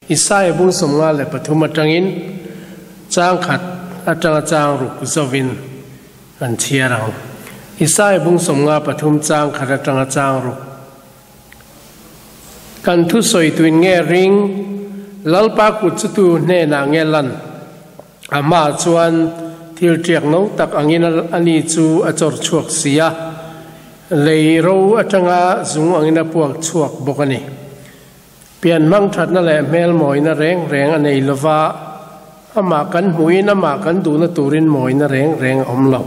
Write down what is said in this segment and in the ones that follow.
Isaia bung 53 atangin chang khat atanga chang ruk zovin kan chhiar ang. Isaia bung 53 chang khat atanga chang ruk. Kan thu sawi tuin nge ring, Lalpa kut chu tu hnenah nge lan? Amah chuan thil tiak no tak angin ani chu a chawr chhuak si a, lei ro atanga zung angin a puak chhuak bawk a ni. Pian hmang thatna leh hmel mawina reng reng a nei lova, amah kan hmuhin amah kan duhna turin mawina reng reng a awm lo.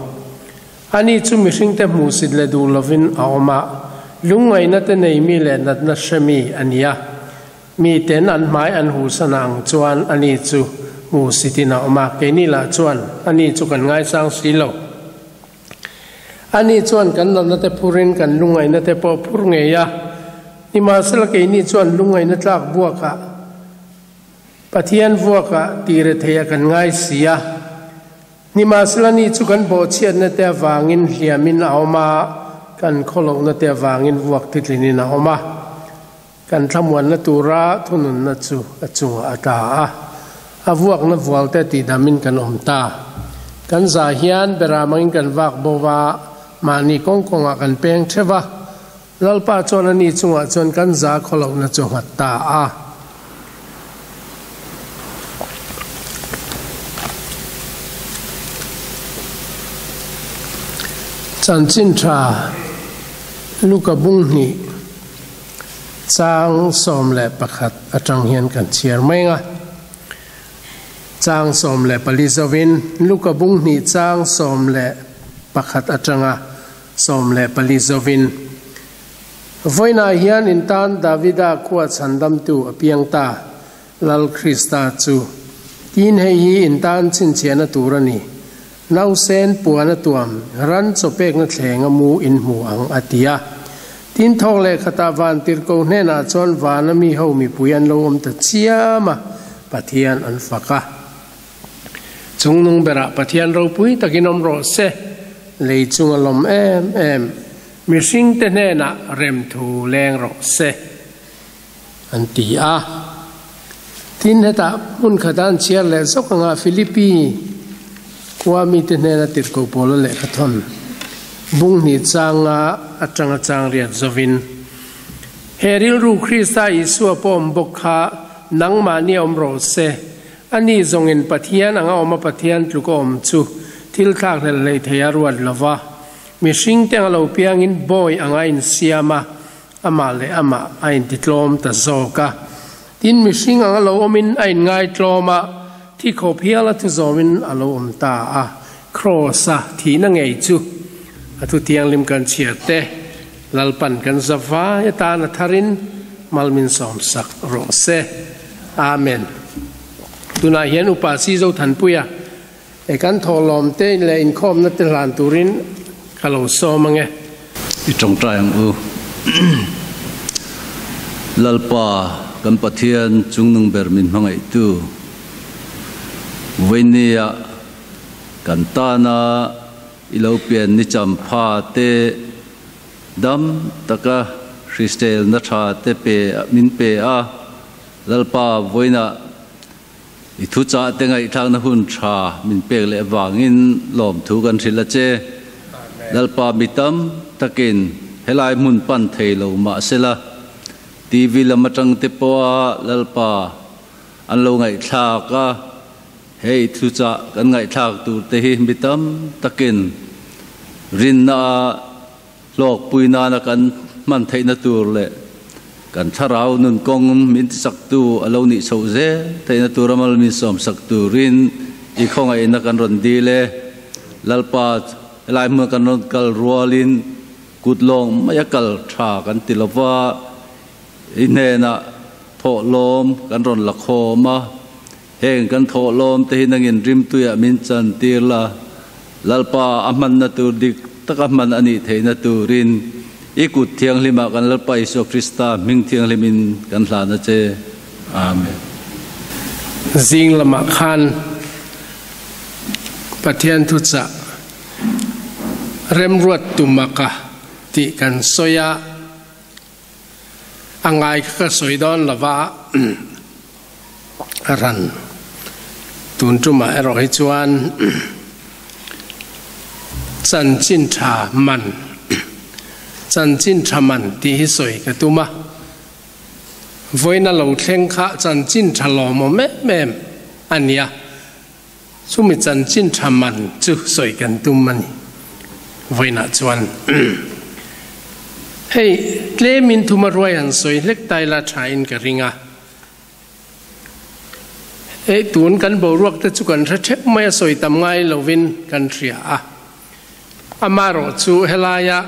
Ani chu mihringte hmuhsit leh duh lovin a awm a, lungngaihna te nei mi leh natna hre mi a ni a. Miten an hmai an huhsan ang chuan ani chu hmuhsitin a awm a, keini lah chuan ani chu kan ngaisang si lo. Ani chuan kan natna te phurin kan lungngaihna te pawh phur ngei a, nimahsela keini chuan lungngaihna tlak buakah Pathian vuakah tih rethei a kan ngai si a. Nimahsela ni chu kan bawhchhiatna te avangin hliamin a awm a, kan khawlohna te avangin vuak titlinin a awm a. Kan thlamuanna tura thununna chu a chungah a tla a, a vuakna vualte tihdamin kan awm ta. Kan zah hian beram angin kan vak bo va, mahni kawng kawngah kan peng theuh va, Lalpa chuan ani chungah chuan kan za khawlohna chu a nghat ta a. Chanchin tha Luka bung hnih. Chang 11 atang hian kan chhiar mai ang a. Chang 14 zovin Luka bung hnih chang 11 atanga 14 zovin, Vawiinah hian in tan Davida khua chhandamtu a piang ta, Lal Krista chu. Tin hei hi in tan chhinchhiahna tur a ni. Nausen puan a tuam, ran chawpekna thleng a mu in hmu ang, a ti a. Tin thawk leh khatah van tirhko hnenah chuan vana mi ho mipui an lo awm ta chiam a, Pathian an fak a. Chungnung berah Pathian ropui takin awm rawh se, lei chung a lawm em em, mihringte hnenah remthu leng rawh se, an ti a. Tin, hetah hmun khata an chhiar leh zawk anga Philippi khua mite hnena tirhkoh Paula lehkha thawn bung hnih changa atanga chang riat zovin, He rilru Krista Isua pawh awm bawk kha nangmahni awm rawh se, ani zawngin Pathian anga awma Pathian tluk a awm chu thil thlak hlelh hleih thei a ruat lova, mihringte anga lo piangin bawi anga insiam a, Amah leh amah a intitlawm ta zawk a. Tin, mihring anga lo awmin a inngaitlawm a, thi khawp hial a thu zawmin a lo awm ta a. Kraws-a thihna ngei chu a thu thianghlim kan chhiar te, Lalpan kan za vai atan a tharin mal min sawmsak rawh se. Amen. Tunah hian Upa Sizo Thanpuia E kan thawhlawm te leh inkhawmna te hlan turin ka lo sawm ange. I tawngtai ang u. Lalpa kan Pathian chungnung ber min hmangaihtu Vawinia kan tana i lo pian ni champha te dam taka hristelna tha te pe min pe a, Lalpa vawiinah I thuchah te ngaihthlakna hun tha min pek leh avangin lawmthu kan hrilh a che. Lalpa mi tam takin helai hmun pan thei lo mahsela TV lam atang te pawha Lalpa an lo ngaihthlak a, he i thuchah kan ngaihthlak tur te hi mi tam takin rinna a Hlawkpui nana kan hman theihna tur leh kan thlarau nun kawng min tisaktu a lo nih chhoh zel theihna tura mal min sawmsak turin i khawngaihna kan rawn dil e. Lalpa, helai hmuna kan rawn kal rualin kut lawng maia kal tha kan ti lova, i hnenah thawhlawm kan rawn la khawm a, heng kan thawhlawm te hi nangin rimtuiah min chantir la, Lalpa a hmanna tur dik taka hman a nih theihna turin i kut thianghlimah kan Lalpa Isua Krista hming thianghlimin kan hlan a che. Amen. Zing lamah khan Pathian thuchah remruat tumaka tih kan sawi a, a ngai kha ka sawi dawn lova. Ran tun tumah erawh hi chuan chanchin tha man chanchin tha man tih hi sawi ka tum a. Vawiina lo thleng kha chanchin tha lawmawm em em a nia. Chumi chanchin tha man chu sawi kan tum a ni. Vawiinah chuan hei tlemin thuma ruai han sawi hlek ta ila thain ka ring a. Hei tun kan boruak te chu kan hre theuh mai a sawi tam ngai lovin kan hria a. Amaherawhchu helaia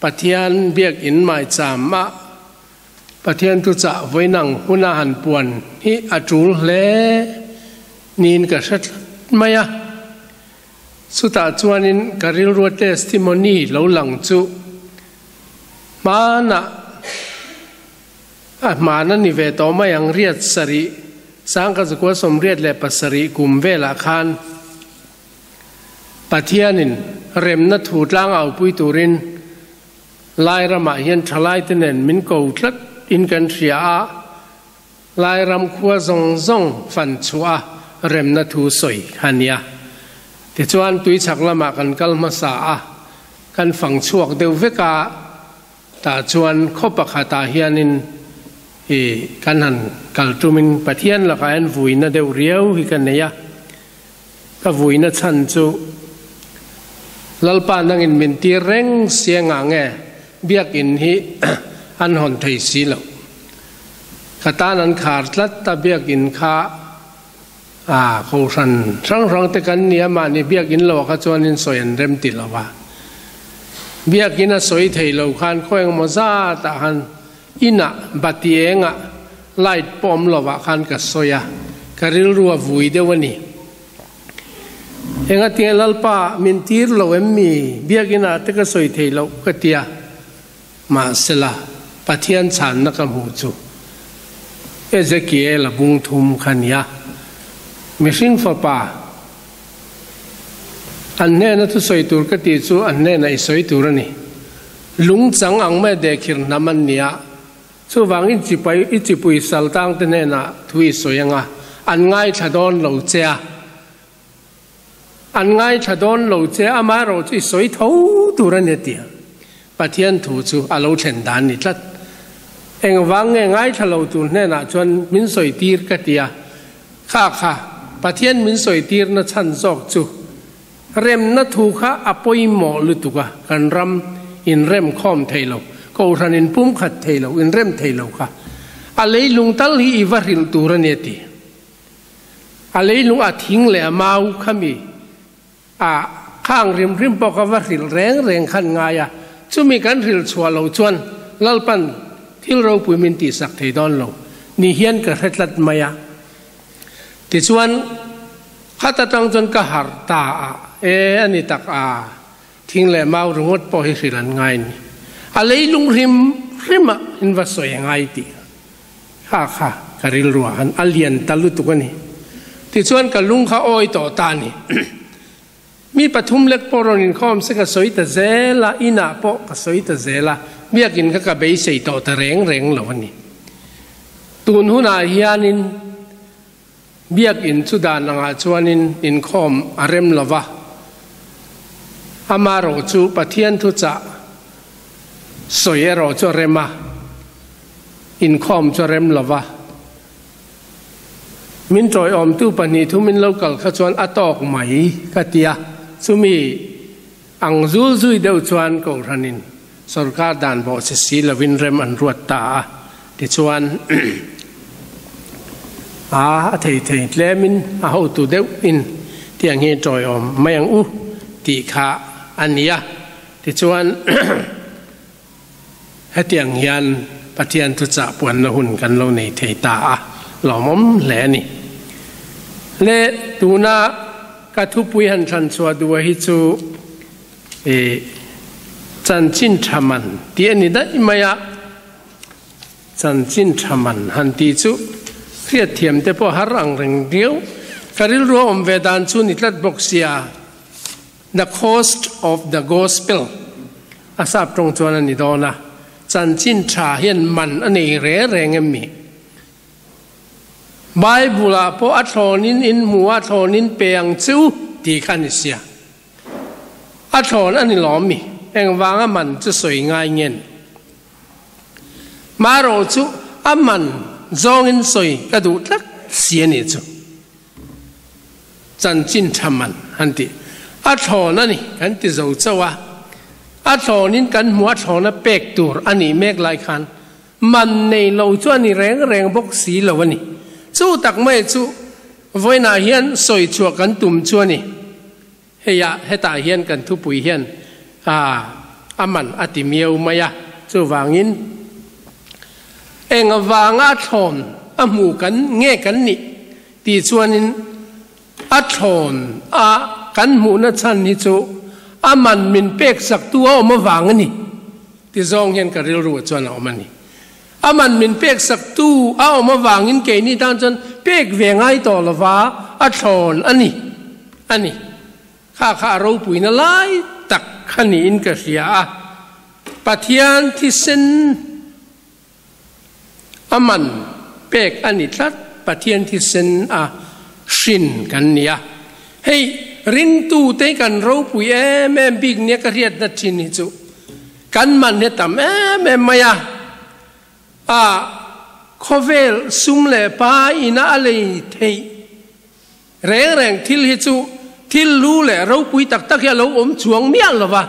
Pathian biakinn maicham ah Pathian thuchah vawiinang huna han puan hi a tul hle niin ka hre tlat mai a. Chutah chuanin ka rilrua testimony lo lang chu hmanah a hman a ni ve tawh mai ang riat sarih sangka zakua 87 kum velah khan Pathianin remna thu tlang aupui turin Lairamah hian thalaite nen min ko tlat in kan hria a, Lairam khua zawng zawng fan chhuah a remna thu sawi kha nia. Tichuan tuichhak lamah kan kal hmasa a, kan fang chhuak deuh vek a, tah chuan khaw pakhatah hianin i kan han kal tumin Pathian lakah hian vuina deuh riau hi ka nei a, Ka vuina chhan chu Lalpa nangin min tir reng sia ngah nge biakinn hi an hawn thei si lo. Ka tan an khar tlat a biakinn kha a kohhran hrang hrang te kan nia mahni biakinn lo ah kha chuanin sawi an rem ti lo a. Biakinn a sawi thei lo khan khaw engmaw zat ah khan inah bati engah Light pawh awm lovah khan ka sawi a, ka rilru a vui deuh a ni. Engatinge Lalpa min tir lo em mi? Biakinah te ka sawi thei loh ka ti a. Mahsela, Pathian chhanna ka hmuh chu Ezekiel-a bung thum kha nia. Mihring fapa, an hnena thusawi tur ka tih chu an hnenah i sawi tur a ni. Lung chang ang mai dehkhir hnam an ni a. Chuvangin chipai i chipui saltangte hnenah thu i sawi anga, an ngaithla dawn lo che a, an ngaithla dawn lo che a, amaherawh chu i sawi tho tur a ni a ti a. Pathian thu chu a lo thlen dan ni tlat. Engvang nge ngaithla lo tur hnenah chuan min sawi tir ka ti a, kha kha Pathian min sawi tirna chhan zawk chu Remna thu kha a pawimawh lutuk a, kan ram inrem khawm thei lo, kohhran inpumkhat thei lo, inrem thei lo kha a leilung tal hi i va hrilh tur a ni a ti. A leilung a thing leh a mau kha mi a khang rim rim pawh kha va hrilh reng reng khan ngai a, chumi kan hrilh chhuah loh chuan Lalpan thil ropui min tihsak thei dawn lo ni hian ka hre tlat mai a. Tichuan. Khat atang chuan ka harh ta a, e a ni tak a, thing leh mau ringawt pawh hi hrilh an ngai ni. A leilung hrim hrim a in va sawi a ngai tih kha kha ka rilruah khan a lian ta lutuk a ni. Tichuan ka lung kha awi tawh ta a ni. Mi pathum lek pawh rawn inkhawm se ka sawi ta zel a, inah pawh ka sawi ta zel a, biakin kha ka beisei tawh ta reng reng lo a ni. Tun hunah hianin. Biakinn chu dan angah chuanin inkhawm a rem lo va, amaherawh chu Pathian thuchah sawi erawh chu a rem a, inkhawm chu a rem lo va. Min tawiawmtu pahnih thu min lo kal kha chuan a tawk mai ka ti a, chumi ang zul zui deuh chuan Kohhranin Sorkar dan bawh che si lovin rem an ruat ta a, tichuan a a thei thei tlemin a hotu deuh in tiang hi tawiawm mai ang u tih kha a ni a, tichuan hetiang hian Pathian thuchah puanna hun kan lo nei thei ta a, lawmawm hle a ni. Le tuna ka thupui han thlan chhuah duh a hi chu I chanchin tha man tih a ni daih mai a, chanchin tha man han tih chu hriatthiam te pawh har ang reng riau. Ka rilru a awm ve dan chu ni tlat bawk sia, The cost of the gospel a sap tawng chuan a ni dawn a, chanchin tha hian man a nei reng reng em mi? Bible-ah pawh a thlawnin in hmu a thlawnin pe ang che u tih kha a ni sia. A thlawn a ni lawm mi? Engvanga man chu sawi ngai nge ni? Marawh chu a man zawngin sawi ka duh tlat si a ni chu. Chanchin tha man han tih a thlawn a ni kan ti zo chauh a, a thlawnin kan hmu a thlawna pek tur a nih mek lai khan Man nei lo chu a ni reng reng bawk si lo a ni. Chu tak mai chu vawiinah hian sawi chhuah kan tum chu a ni. Heiah hetah hian kan thupui hian a man a ti miau mai a, chuvangin eng avanga thlawn a hmu kan nge kan nih tih chuanin a thlawn a kan hmuhna chhan hi chu a man min pek saktu a awm avang a ni. Ti zawng hian ka rilru chuan a awm a ni. A man min pek sak tu a awm avangin keini tan chuan pek ve ngai tawh lova a thlawn a ni a ni. Kha kha a ropuina lai tak kha niin ka hria a. Pathian thisen a man pek a ni tlat, Pathian thisen a hrin kan ni a. Hei ringtute hi kan ropui em em bik nia ka hriatna thin hi chu kan man hi a tam em em mai a. A khawvel sum leh pa ina a lei theih reng reng thil hi chu thil lu leh ropui tak tak hi a lo awm chuang miah lo va.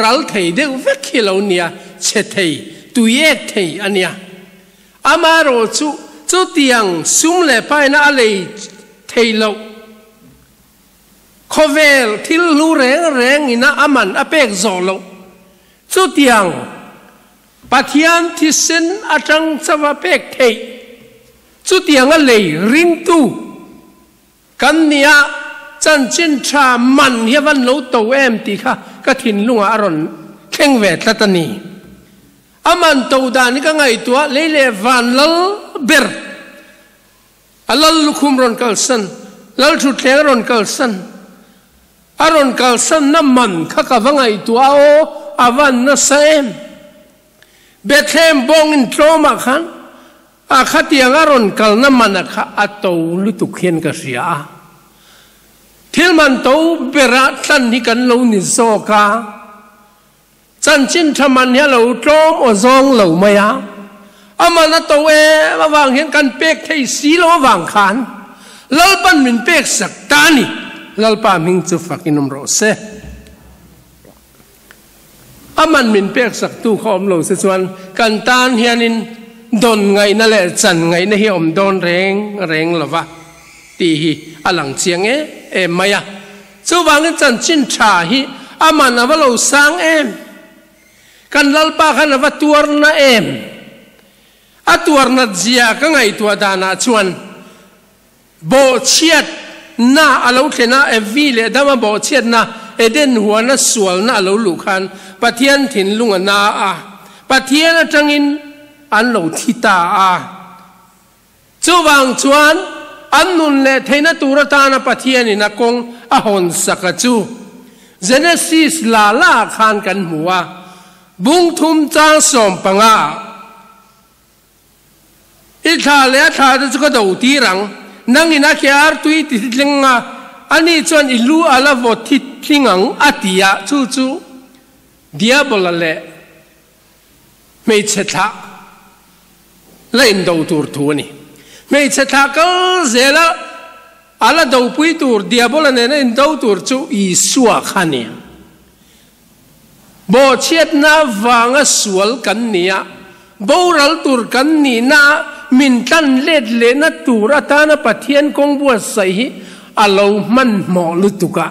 Ral thei deuh vek hi lo nia, chhe thei, tuiek thei a nia. Amaherawh chu chutiang sum leh paina a lei thei loh. Khawvel thil hlu reng reng ina a man a pek zawh loh. Chutiang Pathian thisen atang chauha pek theih, chutiang a lei ringtu Kan nia chanchin tha man hi a van lo to em tih kha ka thinlungah a rawn thleng ve tlat a ni. A man to dan hi ka ngaihtuah lei leh van lal ber a lal lukhum rawn kalsan, lal thutthleng rawn kalsan, a rawn kalsanna man kha ka va ngaihtuah a aw a van nasa em. Bethlehem bawngin tlawmah khan A khatiang a rawn kalna mana kha a to lutuk hian ka hria a. Thil man to bera tlan hi kan lo ni zawk a. Chanchin tha man hi a lo tlawm aw zawng lo mai a. A man a to em avang hian kan pek thei si lo avang khan Lalpan min pek sak ta a ni. Lalpa hming chu fak in awm rawh se. A man min pek saktu kha awm lo se chuan kan tan hianin dawn ngaihna leh chan ngaihna hi a awm dawn reng reng lo va tih hi a lang chiang em em mai a. Chuvangin chanchin tha hi a man a va lo sang em? Kan Lalpa khan a va tuarna em? A tuarnat zia ka ngaihtuah danah chuan Bawhchhiat na a lo thlen a, Evi leh Adama bawhchhiat na, Eden huana sualna a lo luh khan Pathian thinlung a na a, Pathian atangin an lo thi ta a. Chuvang chuan an nun leh theihna tur atana Pathianin a kawng a hawn sak a chu Genesis la la ah khan kan hmu a, bung thum chang 15 ah. I thla leh a thla te chu ka do tir ang. Nangin a ke ar tui ti tling a, ani chuan i lu a la vaw thi tling ang a ti a, chu chu Diabola leh hmeichhe thlah la indo tur thu a ni. Hmeichhe thlah kal zela a la dopui tur Diabola nena indo tur chu Isua kha a ni. Bawhchhiatna vanga sual kan ni a, boral tur kan nihna min tlan let lehna tur atana Pathian kawng buatsaih hi a lo hmanhmawh lutuk a.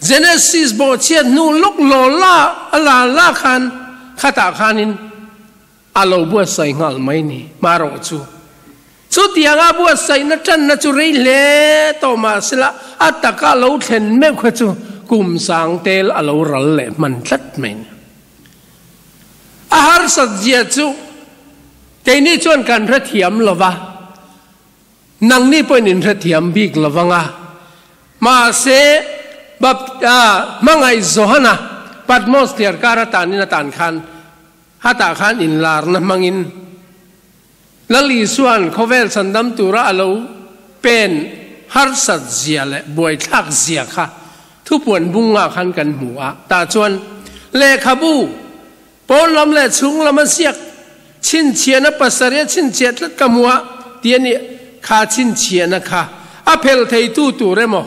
Genesis bawhchhiat hnu lawk law la a la la khan khatah khanin A lo buatsaih nghal mai ni, marawh chu. Chutianga buatsaihna tanna chu rei hle tawh mahsela a taka lo thlen meuh kha chu kum sang tel a lo ral leh hman tlat mai ni. A harsat zia chu keini chuan kan hrethiam lo va, nangni pawhin in hrethiam bik lo vang a. Mahse, Hmangaih Johana Patmos thliarkar atanin atan khan Hatah khan inlarna hmangin Lal Isua'n khawvel chhandam tura a lo pen harsat zia leh buaithlak zia kha thupuan bungah khan kan hmu a. Tah chuan lehkhabu pawn lam leh chhung lama ziak chhinchhiahna pasarih a chhinchhiah tlat ka hmu a ti a nih kha chhinchhiahna kha a phel theitu tur emaw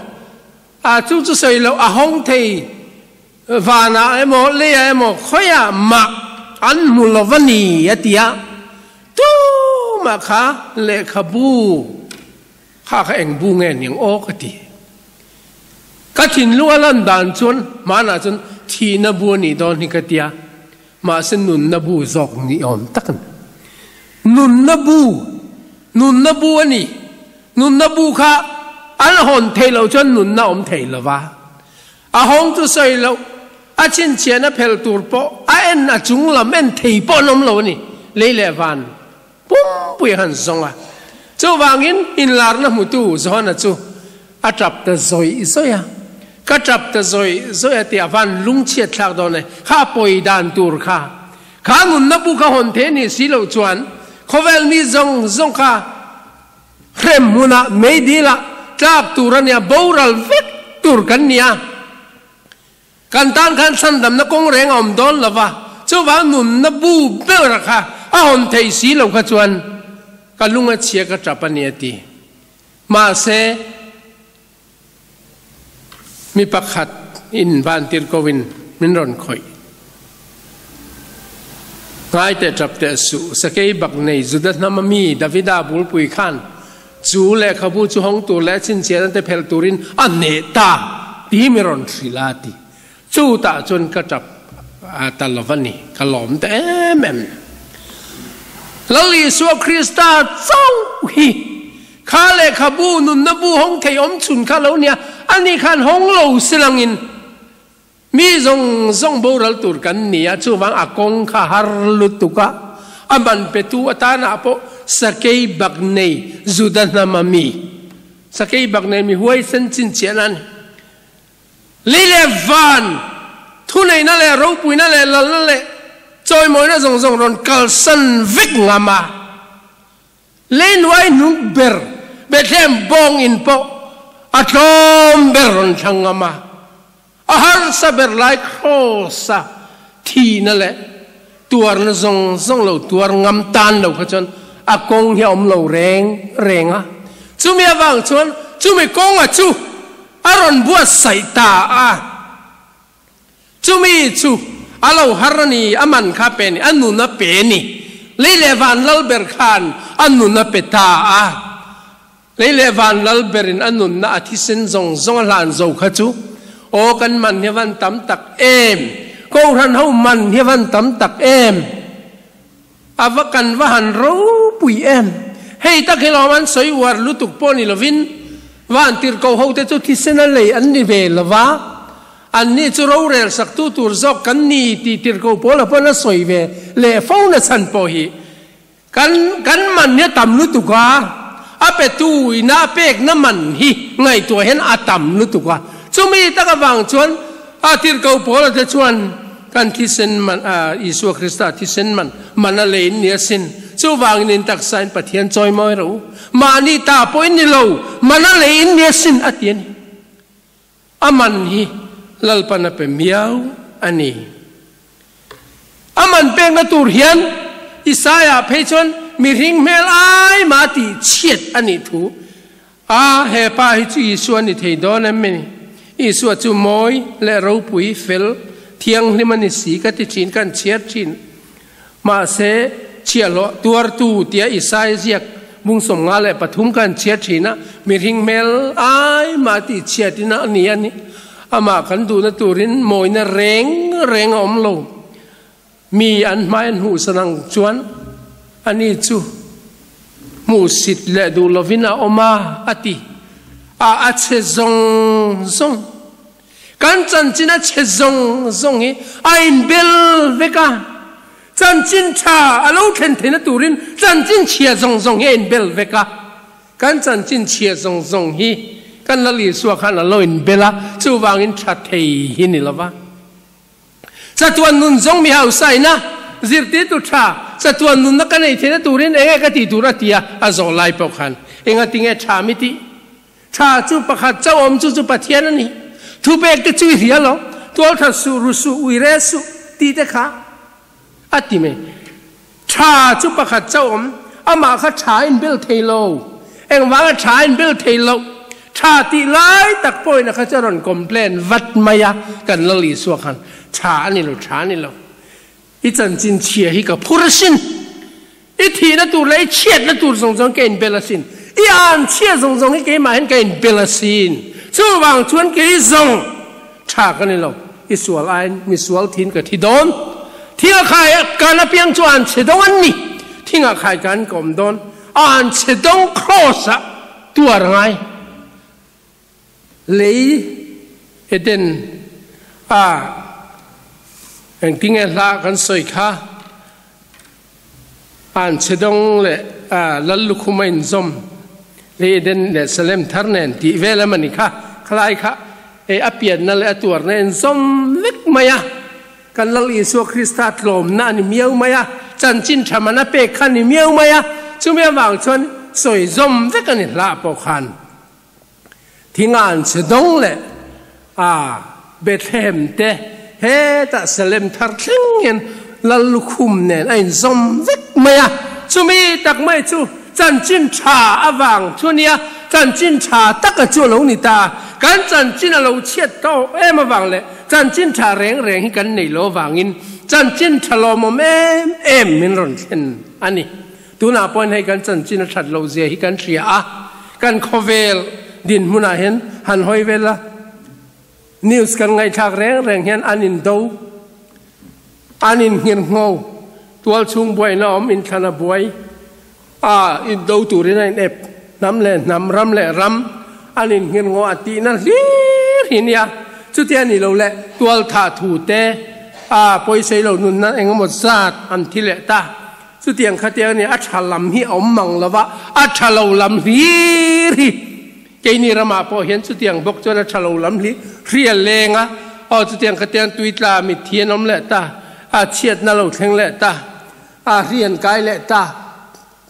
a chu chu sawi loh a hawng thei Vanah emaw leiah emaw khawiah mah an hmu lo va ni a ti a, tumah kha lehkhabu kha kha eng bu nge ni ang aw ka ti. Ka thinlung a lan dan chuan hmanah chuan thihna bu a nih dawn hi ka ti a, mahse nunna bu zawk ni awm tak a ni. Nunna bu, nunna bu a ni. Nunna bu kha an hawn theih loh chuan nunna awm thei lo va. A hawng chu sawi loh, a chhinchhiahna phel tur pawh a en a chung lam en thei pawh an awm lo a ni, lei leh van pumpui a han zawng a. Chuvangin inlarna hmutu Johana chu a tap ta zawih zawih a, Ka tap ta zawih zawih a tih a van lungchhiat thlak dawn e, kha a pawi dan tur kha, kha nunna bu kha hawn thei a nih si loh chuan khawvel mi zawng zawng kha Hrem hmunah meidilah tlak tur a nia, boral vek tur kan nia. Kan tan khan chhandamna kawng reng a awm dawn lo va, chuvang nunna bu ber kha a hawn thei si lo kha chuan ka lung a chhia ka tap a ni a ti. Mahse, Mi pakhat in vantir ko in min rawn khawih. Ngai teh ṭap teh suh, sakei bak nei Juda hnam a mi Davida bulpui khan chu lehkhabu chu hawng tur leh chhinchhiahna te phelh turin a neh ta ti mi rawn hrilh a ti. Chu tah chuan ka ṭap ta lo va ni, ka lawm ta em em. Lal Isua Krista chauh hi kha lehkhabu nunna bu hawng thei awm chhun kha lo nia, ani khan hawng lo si langin mi zawng zawng boral tur kan ni a, chuvang a kawng kha har lutuk a, a man petu atana pawh sakei bak nei Juda hnama mi, sakei bak nei mi huaisen chhinchhiahna a ni. Lei leh van, thuneihna leh ropuina leh lalna leh chawimawina zawng zawng rawn kalsan vek ngam a. Lei nuai hnung ber Bethlehem bawng in pawh a tlawm ber rawn thlang ngam a. A harsa ber lai Kraws-a thihna leh tuarna zawng zawng lo tuar ngam tan lo kha chuan a kawng hi a awm lo reng reng a. Chumi avang chuan chumi kawnga chu A rawn buatsaih ta a, chumi chu a lo har a ni, a man kha pe ni, a nun a pe ni. Lei leh van lal ber khan a nun a pe ta a, lei leh van lal berin a nunna a thisen zawng zawng a hlan zo kha chu, aw kan man hi a van tam tak em, Kohhran ho man hi a van tam tak em, a va kan va han ropui em. Hei tak hi lawm an sawi uar lutuk pawh ni lovin vantirhkoh hote chu thisen a lei an ni ve lo va, anni chu rorel saktu tur zawk kan ni tih tirhkoh pawl a pawn a sawi ve leh fo na chhan pawh hi kan kan man hi a tam lutuk a, a petu ina a pekna man hi ngaihtuah hian a tam lutuk a, chumi tak avang chuan a tirhkoh pawl a te chuan Kan thisen man, Isua Krista thisen man, man a lei in ni asin. Chuvangin in taksa in Pathian chawi mawi rawh u. Mahni ta pawh in ni lo, man a lei in ni asin a ti a ni. A man hi Lalpan a pe miau a ni. A man pekna tur hian Isaia phei chuan mihring hmel ai mah tih chhiat a nih thu A, he pa hi chu Isua ni thei dawn em ni? Isua chu mawi leh ropui, fel, thianghlim a ni si ka ti thin, kan chhiar thin. Mahse, chhiahhlawh tuartu tia Isai ziak 53 kan chhiar thin a, mihring hmel ai mah tih chhiatin a ni a ni. Amah kan duhna turin mawina reng reng a awm lo. Mi an hmai an hmuhsan ang chuan ani chu hmuhsit leh duh lovin a awm a, a ti. A a chhe zawng zawng. Kan chanchin a chhe zawng zawng hi a inbel vek a. Chanchin tha a lo thlen theihna turin chanchin chhia zawng zawng hi a inbel vek a. Kan chanchin chhia zawng zawng hi kan Lal Isua khan a lo inbel a, chuvangin tha thei hi ni lova. Chatuan nun zawng mi hausa ina Zirtirtu tha, chatuan nunna ka nei theihna turin enge ka tih tur a ti a, a zawh lai pawh khan enga tinge tha mi tih? Tha chu pakhat chauh awm chu chu Pathian a ni. Thupek te chu i hria lo, tualthat suh, ru suh, ui rel suh tih te kha a ti mai. Tha chu pakhat chauh awm, amah kha tha a inbel thei lo. Engvanga tha a inbel thei loh? Tha tih lai tak pawhin a kha chu a rawn complain vat mai a, kan Lal Isua khan tha a ni lo, tha a ni lo. I chanchin chhia hi ka phur asin. I thihna tur leh i chhiatna tur zawng zawng ka inbel asin. I an chhia zawng zawng hi keimah hian ka inbel asin. Chuvang chuan kei zawng tha ka ni lo. I sual aiin mi sual thin ka thi dawn. Thinga khai kan apiang chu an chhe dawng an ni. Thinga khai kan ka awm dawn. An chhe dawng cross ah tuar ngai. Lei Eden a engtinge hla kan sawi kha an chhe dawng leh lal lukhum a inzawm lei Eden leh Salem thar nen tih vel em a ni kha khalai kha e a pianna leh a tuarna inzawm vek mai a kan Lal Isua Krista tlawmna a ni miau mai a chanchin tha man a pek kha a ni miau mai a chumi avang chuan sawi zawm vek a ni hlah pawh khan. Thingan che dawng leh a Bethlehem te hetah Salem thar thleng hian Lal lukhum nen a inzawm vek mai a. Chumi tak mai chu chanchin tha avang chu a nia, chanchin tha taka chu a lo ni ta. Kan chanchin a lo chhiat tawh em avang leh chanchin tha reng reng hi kan nei lo avangin chanchin tha lawmawm em em min rawn thlen a ni. Tunah pawhin hei kan chanchin a that loh zia hi kan hria a, kan khawvel dinhmunah hian han hawi vel a, news kan ngaihthlak reng reng hian an indo, an inngirngho, tualchhung buaina awm inthlan a buai a, indo turin a inep, hnam leh hnam, ram leh ram an inngirngho a tihna hlir hi nia. Chutia ni lo leh tualthah thu te a pawisei lo nunna engemaw zat an thi leh ta. Chutiang khatiang a ni, a tha lam hi a awm mang lo va, a tha lo lam hlir hi keini ramah pawh hian chutiang bawk chuan a tha lo lam hlir hri a leng a, aw chutiang khatiang tuitla mitthi an awm leh ta, a chhiatna lo thleng leh ta, a hri an kai leh ta,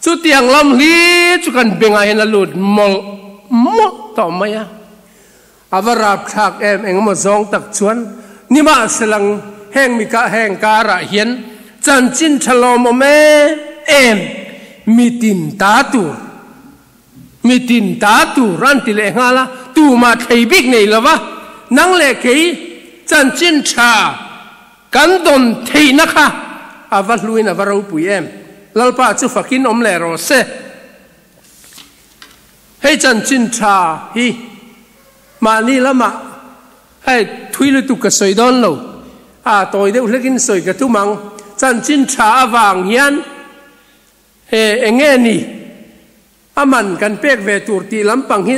chutiang lam hlir chu kan bengah hian a lut mawlh mawlh tawh mai a. A va rapthlak em engemaw zawng tak chuan nimahselang heng mi kah heng karah hian chanchin tha lawmawm em em mi tin ta tur mi tin ta tur an ti leh nghal a, tumah thlei bik nei lova nang leh kei chanchin tha kan dawn theihna kha a va hluin a va ropui em. Lalpa chu fakin awm leh rawh se. Hei chanchin tha hi mahni lamah hei thui lutuk ka sawi dawn lo, a tawi deuh hlekin sawi ka tum ang. Chanchin tha avang hian he eng nge ni a man kan pek ve tur tih lampang hi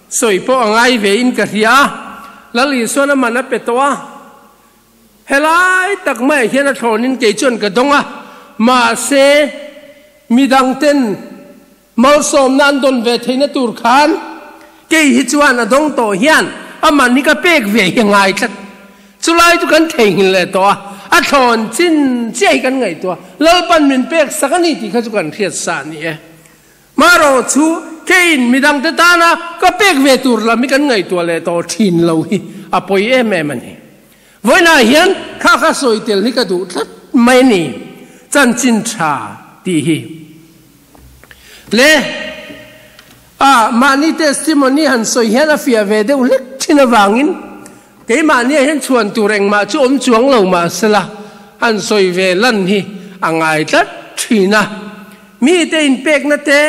sawi pawh a ngai ve in ka hria a, Lal Isuan a man a pe tawh a, helai tak maiah hian a thlawnin kei chuan ka dawng a, mahse midangten Malsawmna an dawn ve theihna tur khan kei hi chuan a dawng tawh hian a man hi ka pek ve hi a ngai tlat. Chulai chu kan theihnghilh leh tawh a, a thlawn chin chiah hi kan ngaihtuah. Lalpan min pek sak a ni tih kha chu kan hriat sa a ni e. Marawh chu keiin midangte tana ka pek ve tur lam hi kan ngaihtuah leh tawh thin lo hi a pawi em em a ni. Vawiinah hian kha kha sawi tel hi ka duh tlat mai a ni, chanchin tha tih hi. Le a mahni testimony han sawi hian a fiah ve deuh hlek thin avangin keimahnia hian chhuan tur engmah chu awm chuang lo mahsela han sawi ve lan hi a ngai tlat thin a. Mite inpekna te,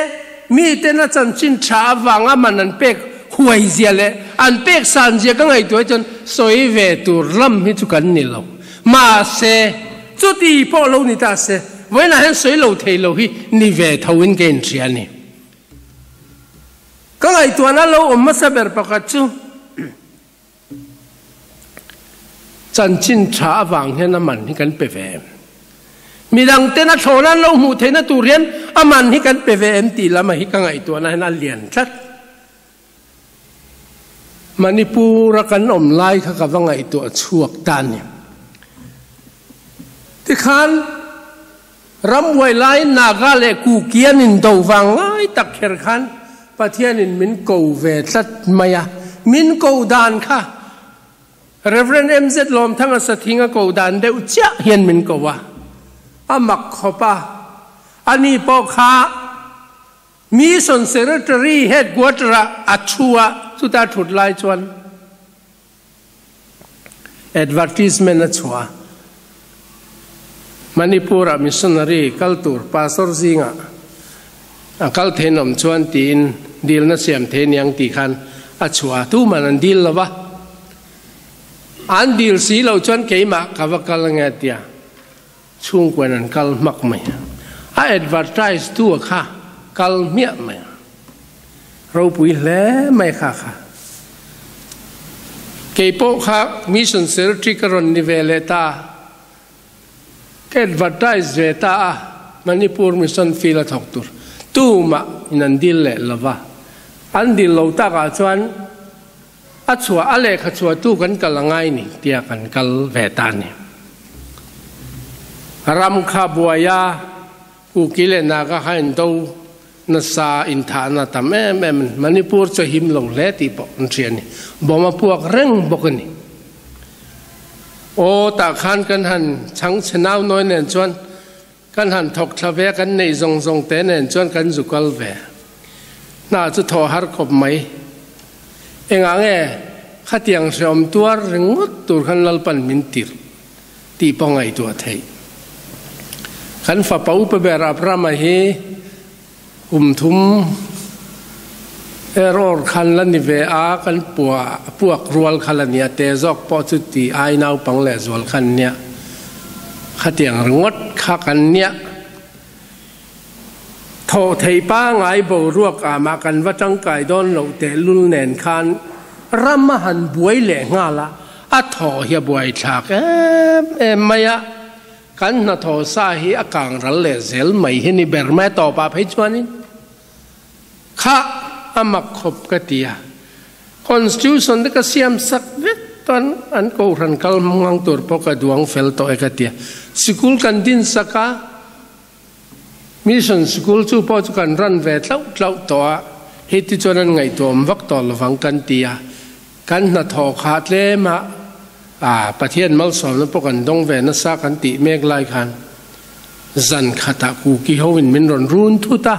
miten a chanchin tha avanga man an pek huai zia leh an pek san zia ka ngaihtuah hi chuan sawi ve tur lam hi chu kan ni lo. Mahse, chuti pawh lo ni ta se, vawiinah hian sawi lo thei lo hi ni ve tho in ka inhria a ni. Ka ngaihtuahna lo awm hmasa ber pakhat chu chanchin tha avang hian a man hi kan pe ve em? Midang ten a thlawna an lo hmuh theihna tur hian a man hi kan pe ve em tih lamah hi ka ngaihtuahna hian a lian tlat. Manipur-a kan awm lai kha ka va ngaihtuah chhuak ta a ni. Tikhan Rambuai laiin Naga leh Kuki an indo vang ngai tak kher khan Pathianin min ko ve tlat mai a, min ko dan kha Rev. MZ Lawmthanga Sathinga ko dan deuh chiah hian min ko a, a mak khawp a, ani pawh kha Mission Secretary Headquarter-ah a thu a, chuta thut lai chuan advertisement a chhuah a, Manipur-ah missionary kal tur pastor zingah a kal thein awm chuan tiin dilna siam thei aniang tih khan a chhuah a, tuman an dil lo va, an dil si lo chuan keimah ka va kal ange a ti a. Chhungkuan an kal hmak mai a, a advertise tu a kha kal hmiah mai a, ropui hle mai kha kha. Kei pawh kha mission secretary ka rawn ni ve leh ta, ka advertise ve ta a, Manipur mission field a thawk tur tumah in an dil leh lo va, an dil lo takah chuan A chhuah a lehkha chhuahtu kan kal a ngai ni tia kan kal ve ta ni. Ram kha buai a, Kuki leh Naga kha in do nasa inthahna tam em em a ni. Manipur chu a him lo hle tih pawh kan hria a ni. Bawm a puak reng bawk a ni. Aw tah khan kan han chhang chhe nau nawi nen chuan kan han thawk thla ve a, kan neih zawng zawng te nen chuan kan zu kal ve. Hna chu thawh har khawp mai. Engah nge khatiang hreawm tuar ringawt tur khan Lalpan min tirh tih pawh ngaihtuah theih. Kan fapa upa ber Abrahama hi kum thum error khan la ni ve a, kan pua puak rual kha la nia, te zawk pawh chu ti ai naupang leh zual khan nia. Khatiang ringawt kha kan nia. Thawh theih pangai boruak ah mah kan va tangkai dawn loh tehlul nen khan ram a han buai leh nghal a, a thawh hi a buai thlak em em mai a, kan hnathawh sa hi a kang ral leh zel mai hi ni ber mai a tawpah phei chuanin kha a mak khawp ka ti a, Constitution te ka siam sak vek chuan an kohhran kal hmang tur pawh ka duang fel tawh e ka ti a, sikul kan din sak a. Mission School chu pawh chu kan run ve tlauh tlauh tawh a, heti chuan an ngaihtuahawm vak tawh lovang kan ti a, kan hnathawh kha tlem a, ah Pathian malsawmna pawh kan dawng ve nasa kan tih mek lai khan zan khatah Kuki ho in min rawn run thut a,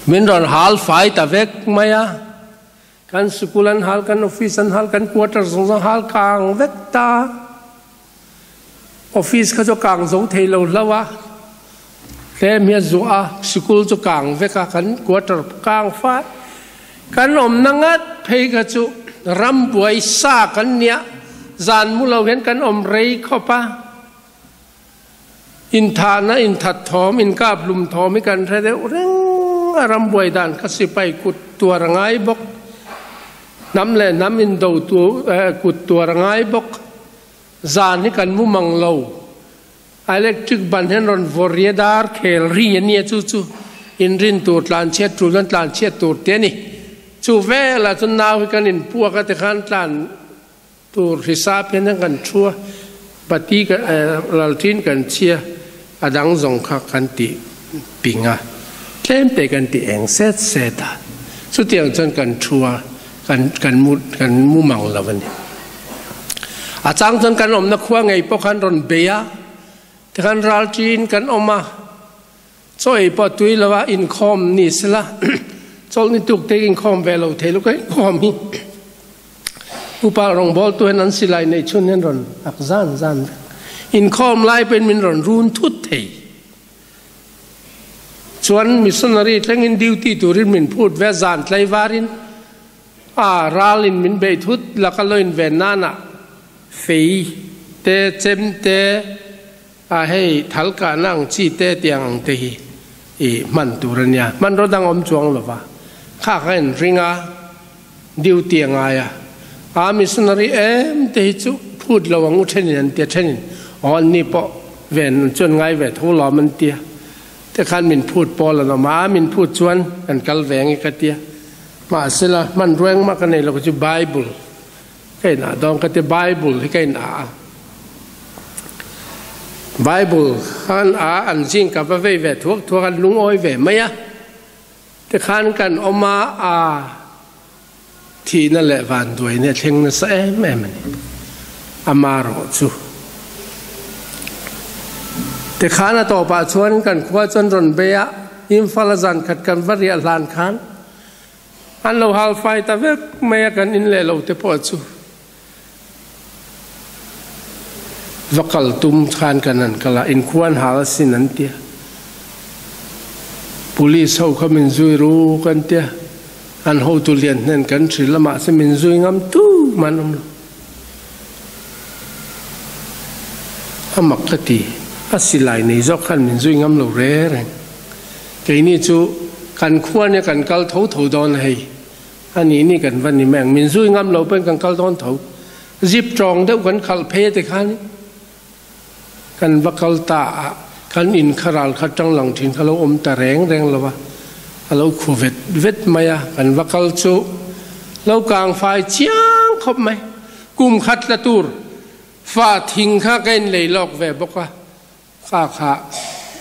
min rawn hal fai ta vek mai a, kan school an hal, kan office an hal, kan quarter zawng zawng hal kang vek ta. Office kha chu a kang zo thei lo hlauh a, tlem hi a zuah a, sikul chu kang vek a, kan quarter kang fai. Kan awmna ngat phei kha chu ram buai sa kan nia, zan mu lo hian kan awm rei khawp a. Inthahna, inthat thawm, inkap hlum thawm hi kan hre deuh reng a, ram buai dan kha sipai kut tuar a ngai bawk, hnam leh hnam indo kut tuar a ngai bawk. Zan hi kan mu mang lo. Electric ban hian rawn vawr ri a dar khel ri a nia chu chu inrin tur tlan chhiat tul chuan tlan chhiat tur te a ni. Chu velah chuan nau hi kan inpuak a tikhan tlan tur hisap hian kan thu a, bati kan lalthin kan chhia a dang zawng kha kan ti ping a, tlem te kan ti eng set set a. Chutiang chuan kan thu a. Kan kan mu kan mu mang lo a ni. A chang chuan kan awmna khua ngei pawh khan rawn bei a, tikhan ralṭiin kan awm a, chaw ei pawh tui lo a, inkhawm ni sela chawlhni tuk te inkhawm ve lo thei luka inkhawm hi upa rawngbawltu hian an silai neih chhun hian rawn ak zan zan vek. Inkhawm lai pawhin min rawn run thut thei. Chuan missionary thlengin duty turin min phut ve a, zan tlaivarin a ralin min beih thut laka lo inven nana fei te, chem te, a hei thal kahna ang chi te tiang ang te hi i hman tur a nia. Hmanraw dang awm chuang lova kha kha in ring a, duty a ngai a. A missionary em te hi chu phut lo ang u thenin an tia, thenin aw an ni pawh ven chuan ngai ve tho lawm an tia. Te khan min phut pawl an awm a, min phut chuan kan kal ve ange ka tia. Mahsela hmanrua engmah ka nei lo ka chu Bible ka inah dawn ka tia, Bible hi ka inah a. Bible khan a an zing ka va vei ve thuak thuak an lungawi ve mai a. Tikhan kan awm a, a thihna leh vanduaina thleng nasa em em a ni. Amarawh chu tikhan a tawpah chuan kan khua chuan rawn bei a, Imphal a zan khat kan va riah hlan khan an lo hal fai ta vek mai a, kan in leh lo te pawh chu va kal tum khan kan han kal a, inkhuan hal asin an tia. Police ho kha min zui ru kan tia, an hotu lian hnen kan hrilh a, mahse min zui ngam tu mah an awm lo. A mak ka ti, a silai nei zawk khan min zui ngam lo re reng. Keini chu kan khua nia kan kal tho tho dawn a hei. A nih ni kan va ni mai ang, min zui ngam lo pawhin kan kal dawn tho. Zip tawng deuh kan khalh phei a tikhan kan va kal ta a, kan in kha ral kha tang lang thin kha lo awm ta reng reng lo a, a lo khu vet vet mai a, kan va kal chu lo kang fai chiang khawp mai. Kum khat la tur fa thing kha ka inlei lawk ve bawk a, Kha kha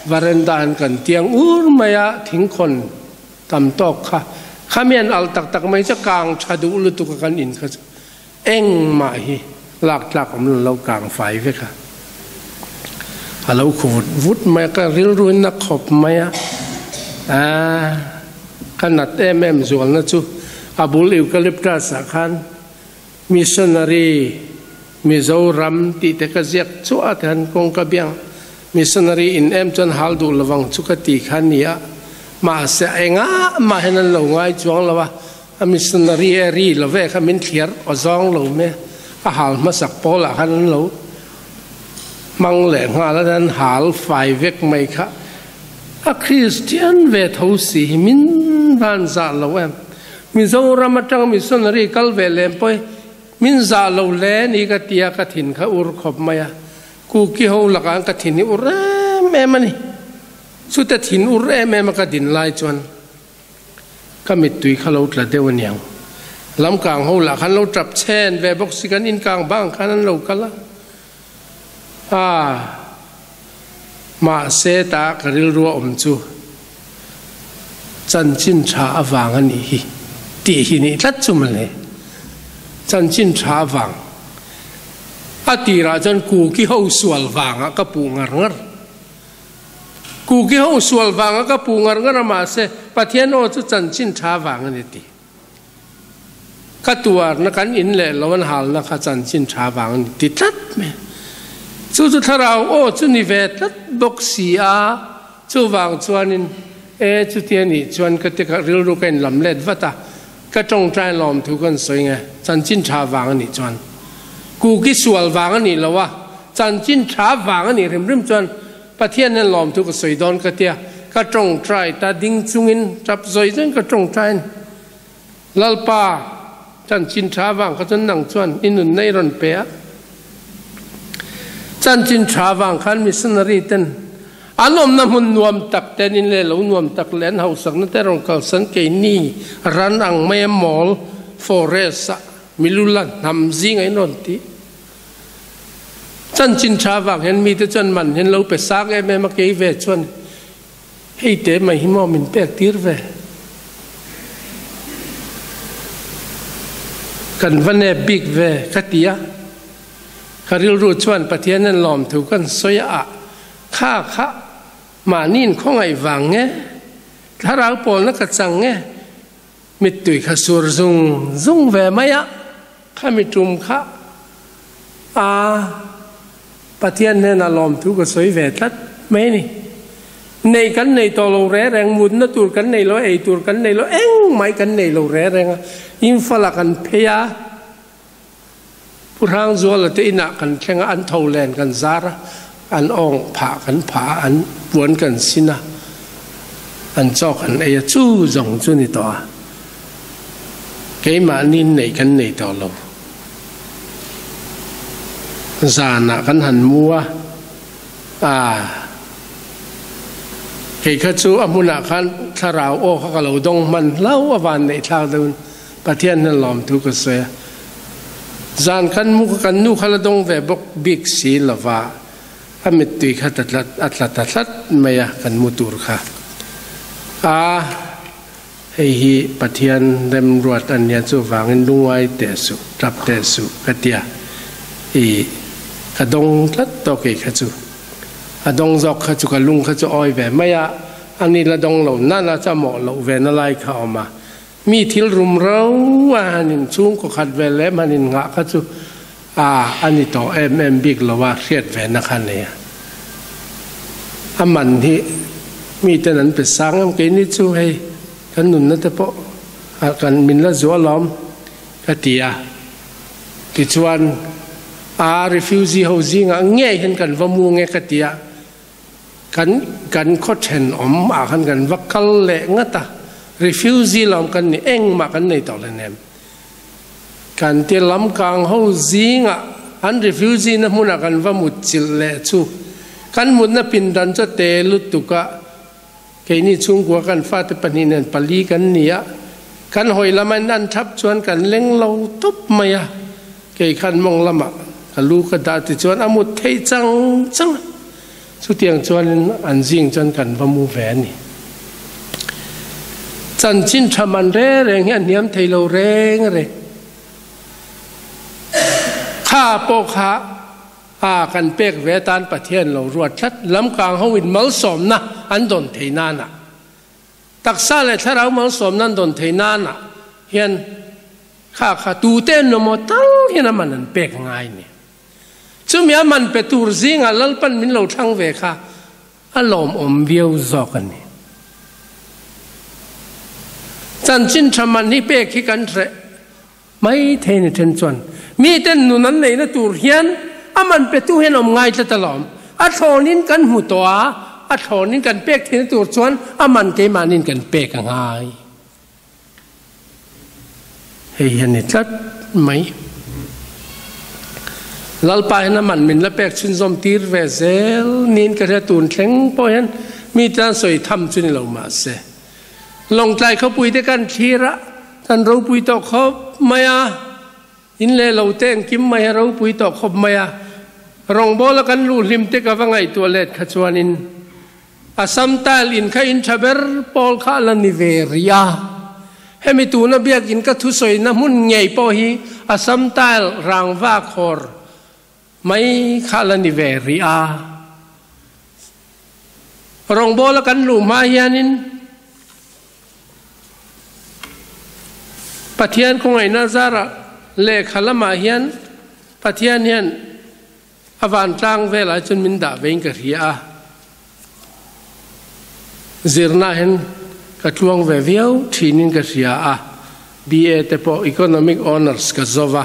varanda an kan tiang ur mai a, thingkhawn tam tawk kha khami an al tak tak mai chu kang tha duh lutuk a kan in kha chu engmah hi lak tlak awm lo lo kang fai vek a, a lo khu vut vut mai a, ka rilru in a khawp mai a, aaa ka nat em em zualna chu a bul eucalyptus ah khan Missionary Mizoram tih te ka ziak chuah te han kawngka biang Missionary in em chuan hal duh lovang chu ka ti kha nia mahse engah mah hian an lo ngai chuang lo a, a missionary e ri lo ve kha min thliar aw zawng lo mai a hal hmasak pawl ah khan an lo hmang leh nghal a an hal fai vek mai kha a Kristian ve tho si hi min van zah lo em. Mizoram atang missionary kal ve lem pawh hi min zah lo hle ni ka tia ka thin kha ur khawp mai a, Kuki ho lakah ka thin hi ur em em a ni. Chute thin ur em em a ka din lai chuan ka mittui kha lo tla deuh aniang. Lamkang ho lah khan lo tap chhen ve bawk si kan inkang bang khan an lo kal a. A, mahse ta ka rilru a awm chu chanchin tha avang a nih hi tih hi nih tlat chu mawle. Chanchin tha avang a tirah chuan Kuki ho sual vangah ka puh ngar ngar. Kuki ho sual vangah ka puh ngar ngar a mahse Pathian aw chu chanchin tha avang a ni tih. Ka tuarna kan in leh lo an halna kha chanchin tha vang a ni ti tlat mai. Chu chu thlarau aw chu ni ve tlat bawk si a, chuvang chuanin e chuti a nih chuan ka ti kha rilru ka inlam let vat a, ka tawngtai lawm thu ka sawi nge chanchin tha vang a nih chuan kuki sual vang a nih lo a, chanchin tha vang a nih hrim hrim chuan Pathian hian lawm thu ka sawi dawn ka tia, ka tawngtai ta ding chungin tap zawi zawiin ka tawngtai a ni. Lalpa, chanchin tha vang kha chuan nang chuan i nunna i rawn pe a. Chanchin tha vang khan missionary ten an awmna hmun nuam tak te an in leh lo nuam tak leh an hausakna te rawn kalsan keini ran ang mai a mawl forest ah milula hnam zing a in rawn ti. Chanchin tha vang hian mite chuan man hian lo pe sang em em a, kei ve chuan hei te mai hi maw min pek tir ve. Kan va nep bik ve ka ti a, ka rilru chuan Pathian en lawm thu kan sawi a, kha kha mahni inkhawngaih vang nge, thlarau pawlna ka chang nge, Mittui kha sur zung zung ve mai a, khami tum kha a Pathian hnenah lawmthu ka sawi ve tlat mai a ni. Nei kan nei tawh lo re reng, mutna tur kan nei lo, ei tur kan nei lo, engmah kan nei lo re reng a, Imphal ah kan phei a, Pu Hrangzuala te inah kan thleng a, an tho len kan zar a, an awng phah kan phah a, an puan kan sin a, an chaw kan ei a, chu zawng chu ni tawh a. Keimahni neih kan nei tawh lo. Zanah kan han mu a, aa kei kha chu a hmunah khan thlarau aw kha ka lo dawng hman hlau a van neih thlak deuhin Pathian hian lawmthu ka sawi a, zan kan mu kha kan nu kha la dawng ve bawk bik si lova, A mittui kha ta tlat a tla ta tlat mai a kan mu tur kha. A hei hi Pathian remruat a nia chuvangin lungai teh suh, tap teh suh ka tia. I ka dawng tlat tawh kei kha chu. A dawng zawk kha chu ka lung kha chu awi ve mai a, ani la dawng lo nana chu a mawh loh ve na lai kha a awm a. Mi thil rum ro a han in chhungkaw khat ve lem han in nghah kha chu a a ni tawh em em bik lo a hriat ve na kha nei a. A man hi mi ten an pe sang em keini chu hei kan nunna te pawh a kan min la zuah lawm ka ti a. Tichuan a refugee ho zingah ngei hian kan va mu nge ka ti a. Kan kan khaw thenawm ah khan kan va kal leh ngat a, refugee lawm kan ni engmah kan nei tawh hlenem. Kan ti lam kang ho zingah an refugee na hmunah kan va mut chilh leh chu kan mutna pindan chu a te lutuk a, keini chhungkua kan fate pahnih nen pali kan ni a, kan hawi lama in an thap chuan kan leng lo tawp mai a. Kei khan mawng lamah ka lu ka dah ti chuan a mut theih chang chang a, chutiang chuanin an zing chuan kan va mu ve a ni. Chanchin tha man reng reng hi a hniam thei lo reng reng. Kha pawh kha a kan pek ve atan Pathian lo ruat tlat, lamkang ho in malsawmna an dawn thei nana taksa leh thlarau malsawmna an dawn thei nana hian Kha kha tute an awm aw tal hian a man an pek ngai ni. Chumi a man pe tur zingah Lalpan min lo thlang ve kha a lawmawm viau zawk a ni. Chanchin tha man hi pek hi kan hreh mai thei ni then chuan miten nun an neihna tur hian a man petu hian awm ngai tlat alawm. A thlawnin kan hmu tawh a, a thlawnin kan pek theihna tur chuan a man keimahnin kan pek a ngai. Hei hi a ni tlat mai. Lalpa hian a man min la pek chhunzawm tir ve zel niin ka hria tun thleng pawh hian mi tan sawi tham chu ni lo mahse Lawngtlai khawpui te kan thlir a, kan ropui tawh khawp mai a, in leh lo te engkim mai a ropui tawh khawp mai a, rawngbawla kan luh hlim te ka va ngaihtuah let kha chuanin Assam tile in kha in tha ber pawl kha a la ni ve rih a. Hemi tuna biakin ka thusawina hmun ngei pawh hi Assam tile rangva khawr mai kha a la ni ve rih a. Rawngbawla kan luh hma hianin Pathian khawngaihna zarah lehkha lamah hian Pathian hian A vantlang velah chuan min dah vein ka hria a, zirna hian ka tluang ve viau thinin ka hria a, BA te pawh Economic Honours ka zo va,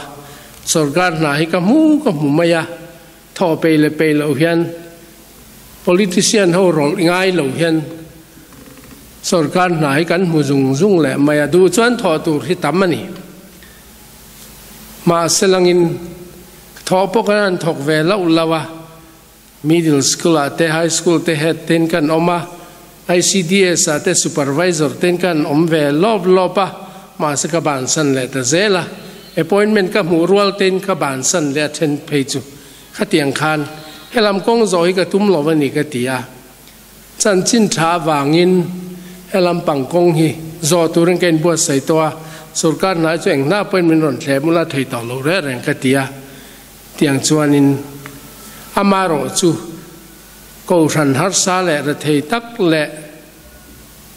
sorkar hna hi ka hmu ka hmu mai a, thaw pei leh pei loh hian politician ho rawlh ngai lo hian sorkar hna hi kan hmu zung zung leh mai a, duh chuan thawh tur hi tam a ni. Mahse langin thawh pawh kan han thawk ve loh lo a, Middle School ah te High School te Head ten kan awm a, ICDS ah te Supervisor ten kan awm ve lawp lawp a, mahse ka bansan leh ta zel a, appointment ka hmuh rual ten ka bansan leh a then phei chu khatiang khan helam kawng zawh hi ka tum lo a ni ka ti a, Chanchin tha avangin helam pang kawng hi zawh turin ka inbuatsaih tawh a, sorkar hnai chu eng hna pawhin min rawn thleh mula thei tawh lo reng reng ka ti a, tiang chuanin amaherawh chu Kohhran harsa leh rethei tak leh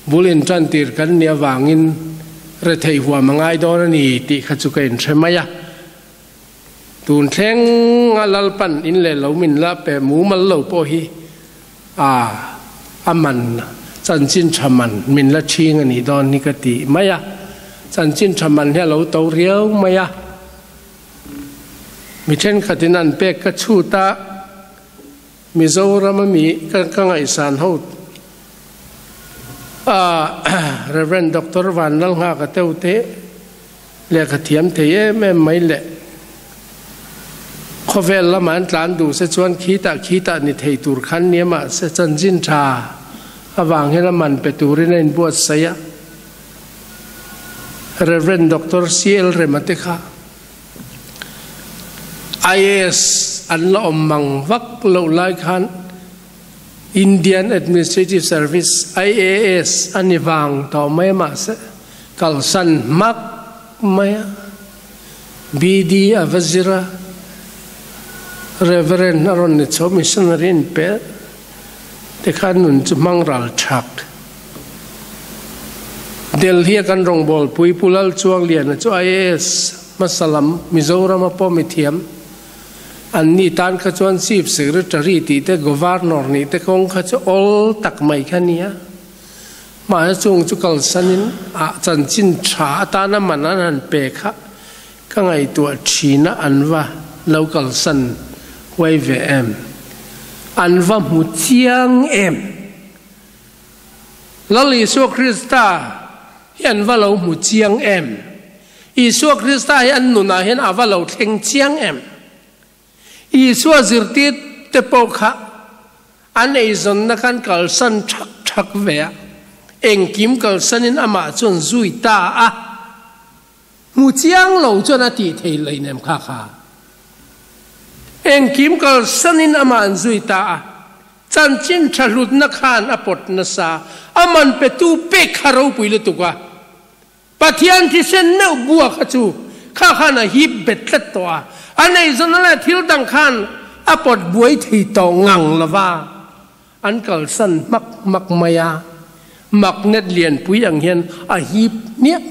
bul intantir kan nih avangin rethei huam a ngai dawn a ni tih kha chu ka inhre mai a. Tun thleng a Lalpan in leh lo min la pe mumal lo pawh hi a a man chanchin tha man min la chhing a nih dawn hi ka ti mai a, chanchin tha man hi a lo to riau mai a, mi thenkhatin an pek ka chhut a, Mizoram a mi ka ngaihsan ho a Rev. Doctor Vanlalnghaka Teute Lehkha thiam thei em em mai le. Khawvel lamah an tlan duh se chuan khitah khitah ni thei tur khan nia mahse chanchin tha avang hian a man pe turin a inbuatsaih a. Rev. Doctor CL Rema te kha IAS. an la awm mang vak loh lai khan Indian Administrative Service, IAS, a ni vang tawh mai a mahse kalsan hmak mai a, BD a va zir a, Reverend a rawn ni chho missionary in pe te khan nun chu hmang ral thak. Delhi a kan rawngbawlpui Pu Lalchuangliana chu IAS hmasa lam Mizoram a pawh mithiam an ni tan kha chuan Chief Secretary tih te Governor nih te kawng kha chu awl tak mai kha nia. Mahse chung chu kalsanin ah chanchin tha atana man an han pe kha ka ngaihtuah thina an va lo kalsan huai ve em? An va hmu chiang em? Lal Isua Krista hi an va lo hmu chiang em? Isua Krista hi an nunah hian a va lo thleng chiang em? Isua zirtir te pawh kha an eizawnna khan kalsan thak thak ve a, engkim kalsanin amah chuan zui ta a. Hmu chiang lo chuan a tih thei leinem kha kha. Engkim kalsanin amah an zui ta a, chanchin tha hlutna khan a pawt nasa, a man petu pek kha ropui lutuk a. Pathian thisen meuh bua kha chu kha khan a hip bet tlat tawh a, a neizawna leh thil dang khan a pawt buai thei tawh ngang lova an kalsan hmak hmak mai a, magnet lianpui ang hian a hip hmiah.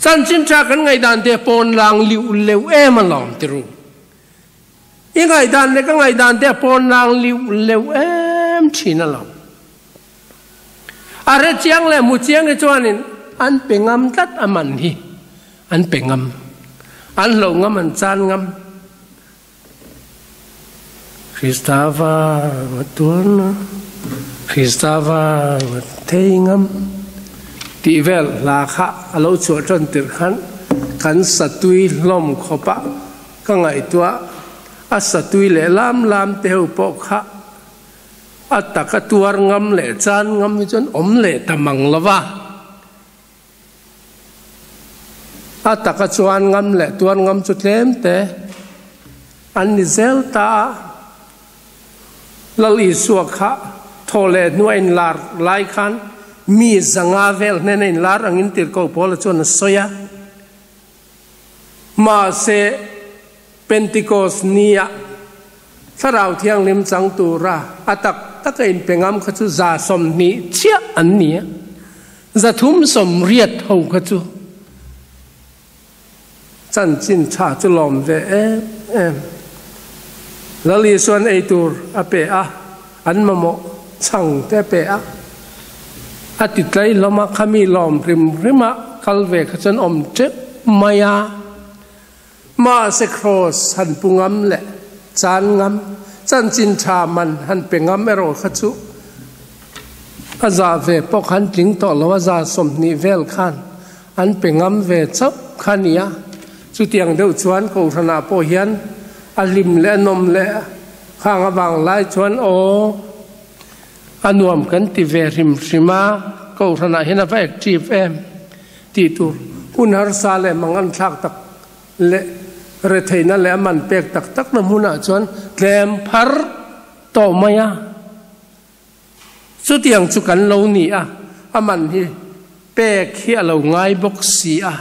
Chanchin tha kan ngaihdan te pawn lang liuh leuh em alawm ti ru. I ngaihdan leh ka ngaihdan te a pawn lang liuh leuh em thin alawm. A hre chiang leh hmu chiang hi chuanin an pe ngam tlat a man hi an pe ngam. An hloh ngam an chan ngam. Krista vang a tuarna, Krista vang a thei ngam tih vel hla kha a lo chhuah tan tirh khan kan satui hlawm khawp a, ka ngaihtuah a satui leh lam lam te ho pawh kha a tak a tuar ngam leh chan ngam hi chuan awm leh ta mang lo va. A taka chuan ngam leh tuar ngam chu tlem te an ni zel ta a. Lal Isua kha thaw leh hnuah a inlar lai khan mi zanga vel hnena inlar angin tirhkoh Paula chuan a sawi a. Mahse, Pentecost nia Thlarau Thianghlim chang tura a tak taka inpe ngam kha chu 20 chiah an ni a, 380 ho kha chu chanchin tha chu lawm ve em em. Lal Isuan ei tur a pe a, an mamawh chhang te a pe a, a ti tlai hlawm a, khami lawm hrim hrima kal ve kha chuan awm teuh mai a. Mahse Kraws han pu ngam leh chan ngam, chanchin tha man han pe ngam erawh kha chu a za ve pawh khan tling tawh lo, a za 20 vel khan an pe ngam ve chauh kha nia. Chutiang deuh chuan Kohhranah pawh hian a hlim leh a nawm leh khang avang lai chuan aw a nuam kan ti ve hrim hrim a, Kohhranah hian a va active em tih tur hun harsa leh mangan thlak tak leh retheihna leh a man pek tak tak na hmunah chuan tlem phar tawh mai a. Chutiang chu kan lo ni a, a man hi pek hi a lo ngai bawk si a,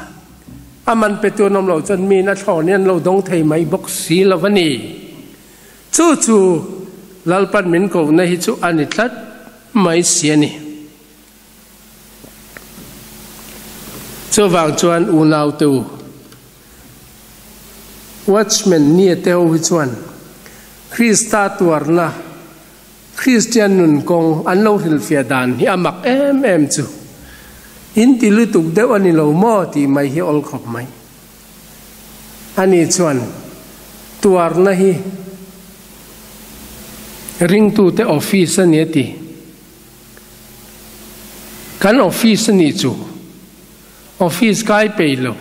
a man pe tu an awm loh chuan miin a thlawh nih an lo dawng thei mai bawk si lo a ni. Chu chu Lalpan min kohna hi chu a ni tlat mai si a ni. Chuvang chuan unau te u, Watchman nia te ho hi chuan Krista tuarna, Kristian nun kawng an lo hrilhfiah dan hi a mak em em chu. In ti lutuk deuh a ni lo maw tih mai hi awl khawp mai. Ani chuan tuarna hi ringtute office a ni a ti. Kan office a nih chu. Office kai peih lo.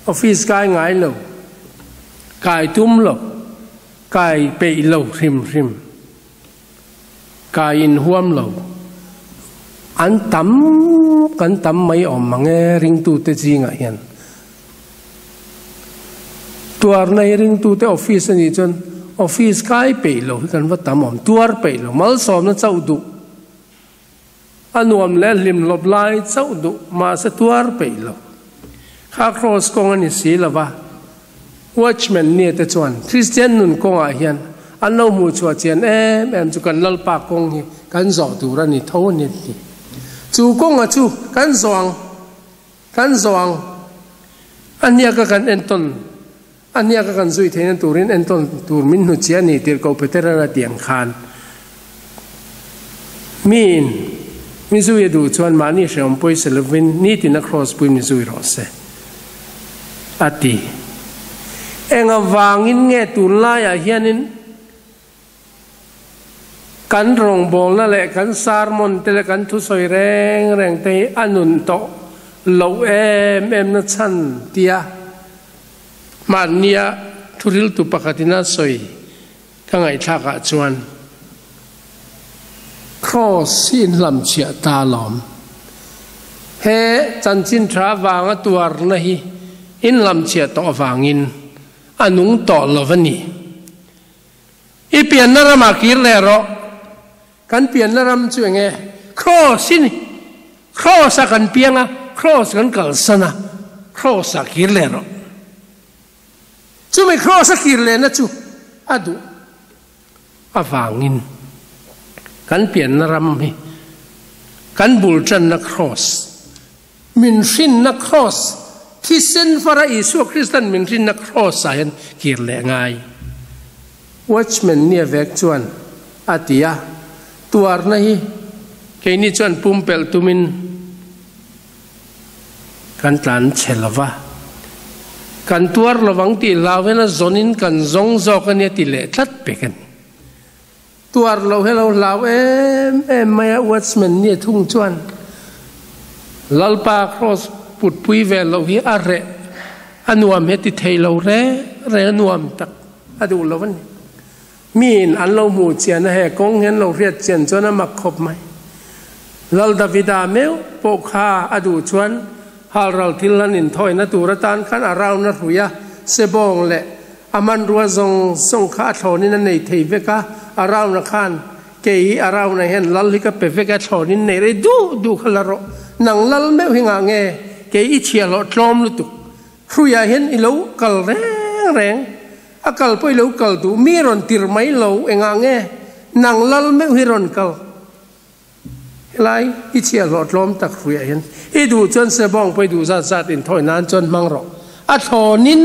Office kai ngai lo. Kai tum lo. Kai peih lo hrim hrim. Kai in huam lo. An tam kan tam mai awm mang e ringtute zingah hian. Tuarna hi ringtute office a nih chuan office kai peih lo hi kan va tam awm. Tuar peih lo, malsawmna chauh duh, a nuam leh hlim hlawp lai chauh duh, mahse tuar peih lo. Kha cross kawng a ni si lo va, Watchman nia te chuan Kristian nun kawngah hian an lo hmuh chhuah chian em em chu kan Lalpa kawng hi kan zawh tur a ni tho a ni ti. Chu kawnga chu kan zawh ang, kan zawh ang. A hniaka kan entawn, a hniaka kan zui theihna turin entawn tur min hnu chiah a ni tirh ko Petera'n a ti ang khan. Miin mi zui a duh chuan mahni hrehawm pawisa lovin nitin a kraws pui mi zui rawh se, a ti. Eng avangin nge tunlaiah hianin Kan rawngbawlna leh kan sermon te leh kan thusawi reng reng te hi a nun tawh loh em em na chhan tia hmannia thuriltu pakhatin a sawi ka ngaihthlak ah chuan Kraws hi inhlamchhiah ta alawm. He chanchin tha avanga tuarna hi inhlamchhiah tawh avangin a nung tawh lo a ni. I pianna ramah kir leh rawh. Kan pianna ram chu eng nge? Kraws i ni. Kraws-ah kan piang a, kraws kan kalsan a, kraws-ah kir leh rawh. Chumi kraws-a kir lehna chu a duh avangin kan pianna ram hi kan bul tanna kraws, min hrinna kraws, thisen fara Isua Kristan min hrinna kraws-ah hian kir leh ngai. Watchman nia vek chuan a ti a, tuarna hi keini chuan pumpelh tumin kan tlan chhe lo va, kan tuar lovang tih hlau hian a zawnin kan zawng zawk a nia ti leh tlat pek a ni. Tuar lo hi a lo hlau em em mai a, Watchman nia thung chuan Lalpa Kraws putpui ve loh hi a reh a nuam hi a ti thei lo reng reng a nuam tak a duh lo a ni. Miin an lo hmuh chian a he kawng hi an lo hriat chian chuan a mak khawp mai. Lal Davida meuh pawh kha a duh chuan halral thil an inthawina tur atan khan a round a hrui a, sebawng leh A hmanrua zawng zawng kha a thlawnin a nei thei vek a, a round-a khan kei hi a round-a hian lal hi ka pe vek a, thlawnin nei rei duh duh kha la rawh. Nang lal meuh hi ngah nge kei i chhiahhlawh tlawm lutuk. Hruiah hian i lo kal reng reng, a kal pawh i lo kal duh, mi rawn tir mai lo engah nge nang lal meuh hi rawn kal. Helai i chhiahhlawh tlawm tak hruiah hian i duh chuan sebawng pawh i duh zat zat inthawi nan chuan hmang rawh. A thlawnin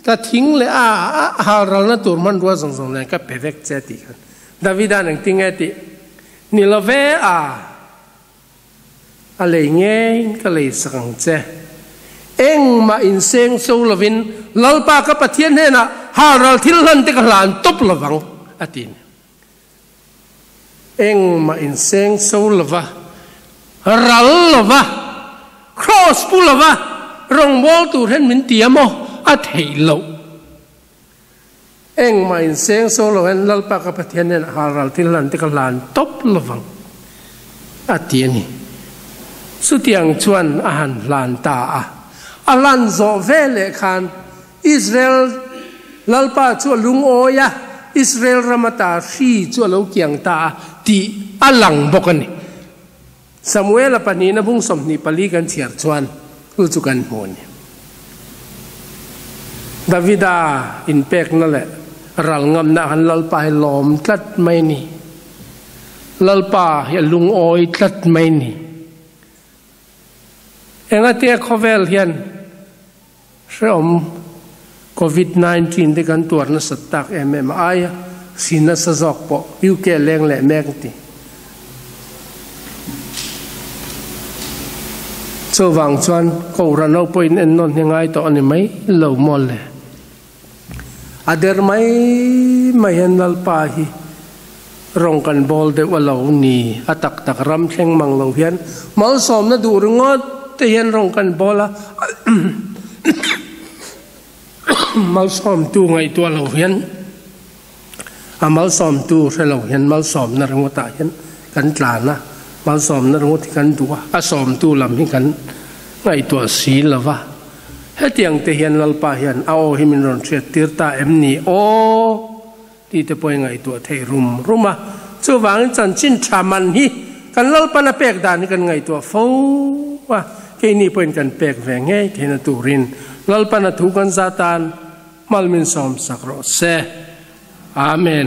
ka thing leh a halralna tur hmanrua zawng zawng nen ka pe vek che tih khan Davida'n engtin nge tih ni lo ve a, a lei ngeiin ka lei sak ang che. Engmah inseng so lovin Lalpa ka Pathian hnenah halral thil hlan te ka hlan tawp lovang a ti ni. Engmah inseng so lova, ral lova, kraws pu lova rawngbâwl tur hian min ti a maw? A theih loh. Engmah inseng so lo hian Lalpa ka Pathian hian hal ral thil hlan te ka hlan tawp lovang a ti a ni. Chutiang chuan a han hlan ta a. A hlan zawh veleh khan Israel Lalpa chu a lungawi a, Israel ram ata hri chu a lo kiang ta a tih a lang bawk a ni. Samuela pahnihna bung 24 kan chhiar chuan chu chu kan hmu a ni. Davida inpekna leh ral ngamna ah khan Lalpa hi lawm tlat mai a ni. Lalpa hi a lungawi tlat mai a ni. Engatia khawvel hian Hrehawm Covid 19 te kan tuar nasat tak em em a, aia hri nasa zawk pawh UK leng leh mek an ti. Chuvang chuan Kohhran ho pawhin ennawn hi ngai tawh a ni mai lo maw le. A der mai mai hian Lalpa hi rawng kan bawl deuh a lo ni. A tak tak ram thleng mang lo hian malsawmna duh ringawt te hian rawng kan bawl a, malsawmtu ngaihtuah lo hian a malsawmtu hre lo hian malsawmna ringawtah hian kan tlan a, malsawmna ringawt hi kan duh a, a sawmtu lam hi kan ngaihtuah si lo va. Hetiang te hian Lalpa hian a aw hi min rawn hriat tir ta em ni aw tih te pawh i ngaihtuah thei rum rum a. Chuvangin chanchin tha man hi kan Lalpan a pek dan hi kan ngaihtuah fo a, keini pawhin kan pek ve ngei theihna turin Lalpan a thu kan zah tan mal min sawmsak rawh se. Amen.